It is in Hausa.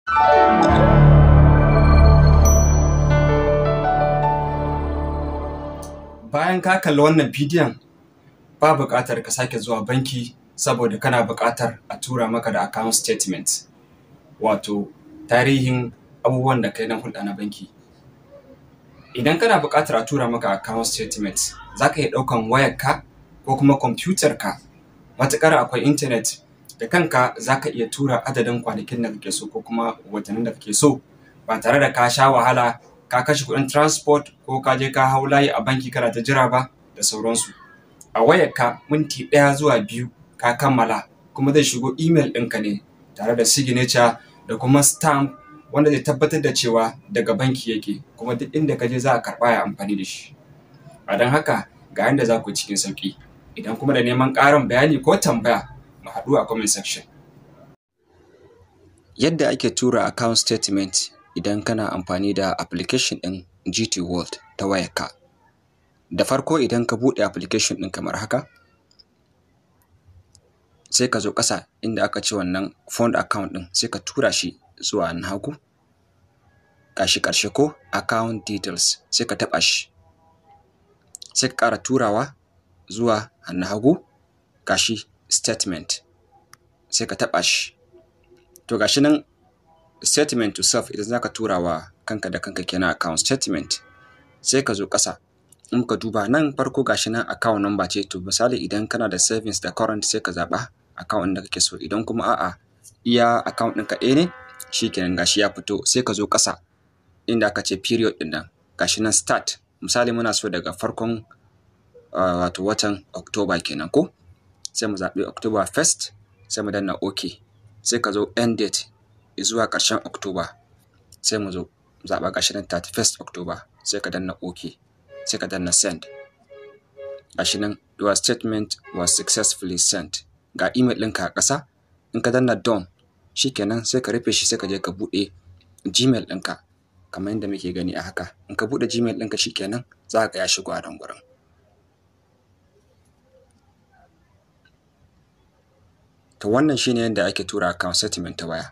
Bayan ka kalli wannan bidiyon, ba buƙatar ka sake zuwa banki saboda kana buƙatar a tura maka da account statement, wato tarihin abubuwan da kai na hulɗa na banki. Idan kana buƙatar a tura maka account statement, za ka iya ɗaukan wayarka ko kuma kwamfutarka, matuƙar akwai intanet, da kanka za ka iya tura adadin kwanakin da kake so ko kuma watannin da kake so, ba tare da ka sha wahala ka kashe kuɗin transport ko ka je ka hau layi a banki kana ta jira ba da sauransu. A wayarka, minti 1 zuwa 2 ka kammala, kuma zai shigo email ɗinka ne tare da signature da kuma stamp wanda zai tabbatar da cewa daga banki yake, kuma duk inda ka je za a karɓa ya amfani da shi. A don haka, ga yanda za ku yi cikin sauƙi. Idan kuma da neman ƙarin bayani ko tambaya, mu haɗu a comment section. Yadda ake tura account statement idan kana amfani da application ɗin GT World ta wayarka. Da farko, idan ka buɗe application ɗin kamar haka, sai ka zo ƙasa inda aka ce wannan fund account ɗin, sai ka tura shi zuwa na hagu. Gashi ƙarshe ko, account details, sai ka taɓa shi. Sai ka ƙara turawa zuwa hannun hagu, gashi statement, sai ka taɓa shi. To, gashi nan statement to self, idan za ka tura wa kanka da kanka kenan account statement. Sai ka zo ƙasa, in ka duba nan farko, gashi nan account number ce. To, misali idan kana da savings da current, sai ka zaɓa account ɗin da kake so. Idan kuma a'a, iya account ɗinka ɗaya ne, shikenan, gashi ya fito. Sai ka zo ƙasa inda aka ce period ɗin nan, gashi nan start. Misali muna so daga farkon wato watan October kenan ko, sai mu zaɓi October 1st, sai mu danna OK. Sai ka zo end date, zuwa ƙarshen October, sai mu zo zaɓa, gashi nan 31st October, sai ka danna OK, sai ka danna send. Gashi nan "Your statement was successfully sent". Ga email ɗinka a ƙasa. In ka danna done, shikenan, sai ka rufe shi, sai ka je ka buɗe Gmail ɗinka kamar yadda muke gani a haka. In ka buɗe Gmail ɗinka, shikenan, za ka ga ya shigo a nan gurin. To, wannan shine yadda ake tura account statement ta waya.